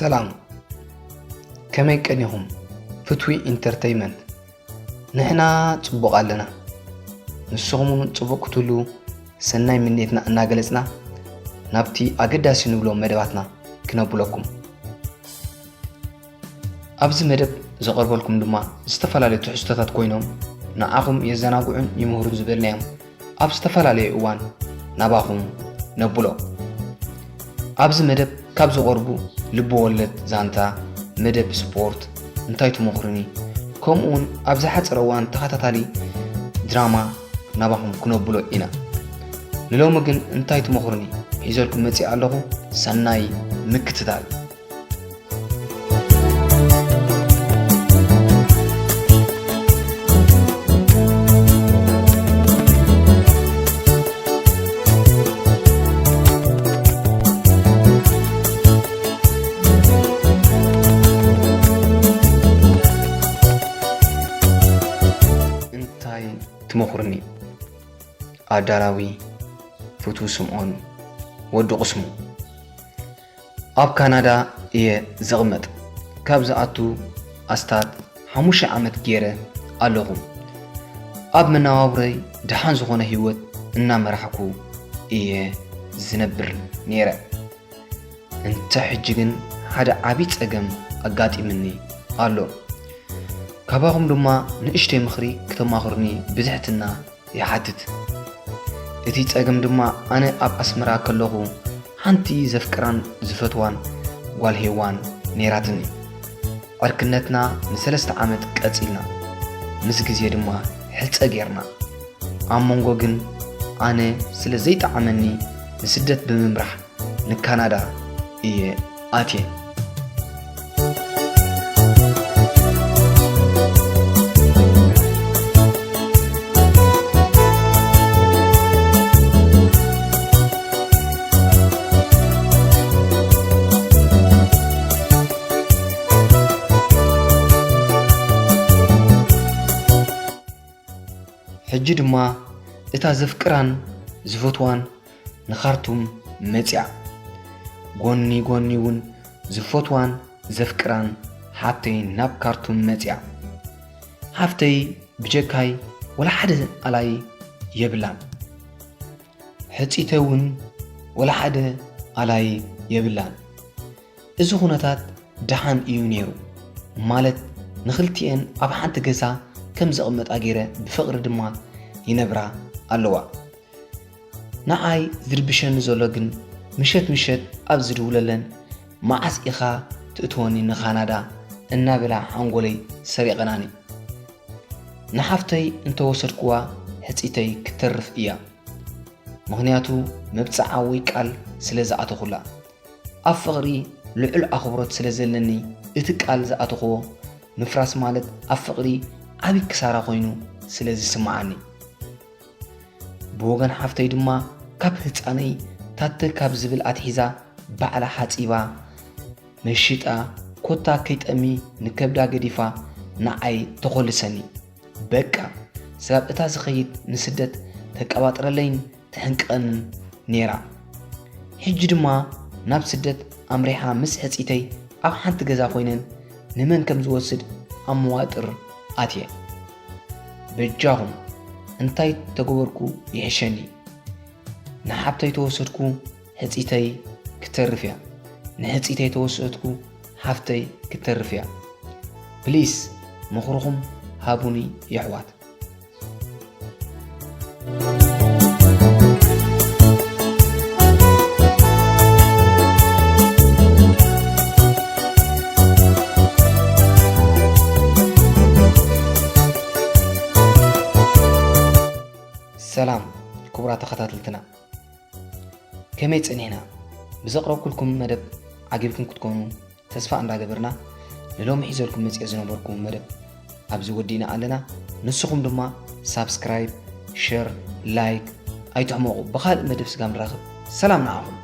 ሰላም፣ ከመይ ቀኒኹም? ፍትዊ ኢንተርተይመንት፣ ንሕና ጽቡቕ ኣለና። ንስኹም እውን ጽቡቕ ክትህልዉ ሰናይ ምንየትና እናገለጽና፣ ናብቲ ኣገዳሲ ንብሎ መደባትና ክነብለኩም። ኣብዚ መደብ ዘቐርበልኩም ድማ ዝተፈላለዩ ትሕዝቶታት ኮይኖም፣ ንዓኹም የዘናግዑን ይምህሩን ዝበልናዮም ኣብ ዝተፈላለየ እዋን ናባኹም ነብሎ። ኣብዚ መደብ ካብ ዝቐርቡ ልቢ ወለድ ዛንታ፣ መደብ ስፖርት፣ እንታይ ትመኽሩኒ፣ ከምኡውን ኣብ ዝሓጸረ እዋን ተኸታታሊ ድራማ ናባኹም ክነብሎ ኢና። ንሎሚ ግን እንታይ ትመኽሩኒ ሒዘልኩም መጺእ ኣለኹ። ሰናይ ምክትታል። እንታይ ትመኽሩኒ? ኣዳላዊ ፍትው ስምዖን ወዲ ቁስሙ። ኣብ ካናዳ እየ ዝቕመጥ። ካብ ዝኣቱ ኣስታት ሓሙሽተ ዓመት ገይረ ኣለኹ። ኣብ መነባብሮይ ደሓን ዝኾነ ህይወት እናመራሕኩ እየ ዝነብር ነይረ። እንተ ሕጂ ግን ሓደ ዓቢ ጸገም ኣጋጢምኒ ኣሎ። ካባኹም ድማ ንእሽተይ ምኽሪ ክተማኽሩኒ ብትሕትና ይሓትት። እቲ ጸገም ድማ ኣነ ኣብ ኣስመራ ከለኹ ሓንቲ ዘፍቅራን ዝፈትዋን ጓል ሄዋን ነይራትኒ። ዕርክነትና ንሰለስተ ዓመት ቀጺልና። ምስ ግዜ ድማ ሕጸ ጌርና። ኣብ መንጎ ግን ኣነ ስለ ዘይጠዓመኒ ንስደት ብምምራሕ ንካናዳ እየ ኣትየ። ሕጂ ድማ እታ ዘፍቅራን ዝፈትዋን ንኻርቱም መጺኣ። ጎኒ ጎኒ እውን ዝፈትዋን ዘፍቅራን ሓፍተይ ናብ ካርቱም መጺኣ። ሓፍተይ ብጀካይ ወላ ሓደ ኣላይ የብላን። ሕጺተይ እውን ወላ ሓደ ኣላይ የብላን። እዚ ኩነታት ደሓን እዩ ነይሩ። ማለት ንኽልቲኤን ኣብ ሓንቲ ገዛ ከም ዘቐመጣ ገይረ ብፍቕሪ ድማ ይነብራ ኣለዋ። ንዓይ ዝርብሸኒ ዘሎ ግን ምሸት ምሸት ኣብ ዝድውለለን "መዓስ ኢኻ ትእትወኒ ንካናዳ?" እናበላ ሓንጎለይ ሰሪቐናኒ። ንሓፍተይ እንተወሰድክዋ ሕጺተይ ክትተርፍ እያ። ምኽንያቱ መብጽዓ ወይ ቃል ስለ ዝኣተኹላ። ኣብ ፍቕሪ ልዑል ኣኽብሮት ስለ ዘለኒ እቲ ቃል ዝኣተኽዎ ምፍራስ ማለት ኣብ ፍቕሪ ዓቢ ክሳራ ኮይኑ ስለ ዝስምዓኒ። ብወገን ሓፍተይ ድማ ካብ ህጻነይ ታተ ካብ ዝብል ኣትሒዛ ባዕላ ሓጺባ፣ መሺጣ፣ ኮታ ከይጠሚ ንከብዳ ገዲፋ ንዓይ ተኾልሰኒ። በቃ ስጋብ እታ ዝኸይድ ንስደት ተቀባጥረለይን ትሕንቅቐንን ነይራ። ሕጂ ድማ ናብ ስደት ኣምሪሓ ምስ ሕጺተይ ኣብ ሓንቲ ገዛ ኮይነን ንመን ከም ዝወስድ ኣብ መዋጥር ኣትየ። በጃኹም እንታይ ተገበርኩ ይሕሸኒ? ንሓብተይ ተወሰድኩ ሕጺተይ ክትተርፍ እያ። ንሕጺተይ ተወሰድኩ ሓፍተይ ክትተርፍ እያ። ፕሊስ ምኽርኹም ሃቡኒ የሕዋት። ሰላም ክቡራት ተኸታተልትና፣ ከመይ ጸኒሕና? ብዘቕረብኩልኩም መደብ ዓጊብኩም ክትኮኑ ተስፋ እንዳገበርና፣ ንሎሚ ሒዘልኩም መጽየ ዝነበርኩ መደብ ኣብዚ ወዲእና ኣለና። ንስኹም ድማ ሳብስክራይብ፣ ሸር፣ ላይክ ኣይትሕመቑ። ብኻልእ መደብ ስጋብ ንራኸብ፣ ሰላም ንዓኹም።